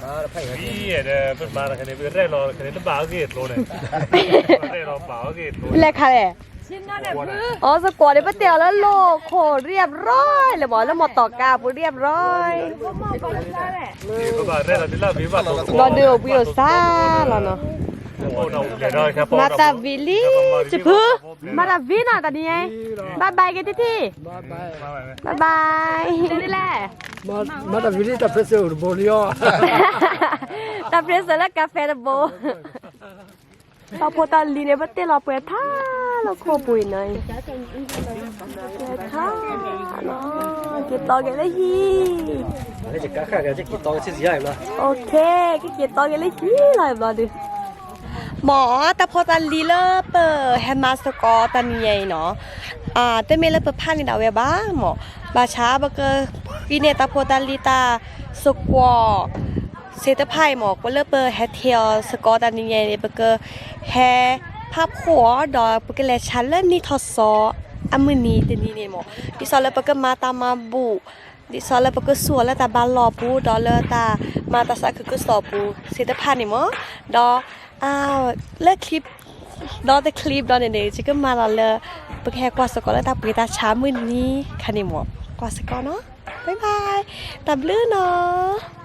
ဝံၤဒီး ပမၤတခါန့ၣ် ပရဲၣ်လီၤတခါန့ၣ် တဘၣ်အဂ့ၢ်အကျိၤန့ၣ်, ပရဲၣ်လီၤဘၣ်အဂ့ၢ်အကျိၤ, လဲၤခါလဲၣ်, အီ စကွီးန့ၣ် ပတဲအီၤလၢလီၢ်ခိၣ်เรียบร้อยလဲၣ်မၢ်, လၢမီၢ်တီၤကါပူၤ เรียบร้อย, ဘျီဒုးအိၣ်ဘှံးအိၣ်သါလီၤနီၤ, မၤတၢ်ဝံၤလံ, စဖု, မၤတၢ်ဝံၤနီၤ တၢ်နံၤညါအံၤ, bye bye က့ၤတထံၣ် bye bye, လဲၣ် မၤတၢ်ဝံၤလံ တၢ်ပြဲစၢၤအိၣ်တဘိလံအီၤ, တၢ်ပြဲစၢၤလၢကါဖဲတဘိ, တၢ်ဖိတၢ်လံၤန့ၣ် ပတဲလီၤပှဲၤထါလၢခိၣ်ပူၤအံၤနီၤ, ပှဲၤထါလီၤ, က့ၤတီက့ၤလၢဟံၣ်, က့ၤတီက့ၤလၢဟံၣ်လီၤဘျီဒုး, မၢ်တၢ်ဖိတၢ်လံၤလၢပဟဲမၤစကွီးတၢ်နံၤညါအံၤနီၤ, တမ့ၢ်လၢပဖးန့ၢ်ဒၣ်ဝဲဘၣ်မၢ်, ဘၣ်ဆၣ်ပကဃ့န့ၢ်တၢ်ဖိတၢ်လံၤတၢ်စကွီး စ့တဖၣ်အံၤမၢ်, လၢပဟဲထံၣ်အီၤစကွီးတၢ်နံၤညါအံၤန့ၣ် ပကဟဲဖးဖှိၣ်အီၤဒီး ပကလဲၤဆါလၢနံၣ်ထီၣ်စီၤအမုၢ်နံၤတနံၤန့ၣ်မၢ်, ဒ်သိးလၢပကမၤတၢ်မၤဘူၣ်, ဒ်သိးလၢပကဆူၣ်အီၤလၢတၢ်ဘါလီၢ်ပူၤ ဒီးလၢတၢ်မၤတၢ်သးခုကစီၣ်ပူၤစ့တဖၣ်န့ၣ်မၢ်, ဒီး လၢ clip ဒီးတ clip ဒီးန့ၣ်န့ၣ် ယကမၤလီၤလၢ ပကဟဲကွၢ်စ့ၢ်ကီးလၢတၢ်ပှ့ၤတၢ်ဆါမုၢ်နံၤခါန့ၣ်မၢ်, ကွၢ်စ့ၢ်ကီးနီၤ, bye bye, တၢ်ဘျုးနီၤ.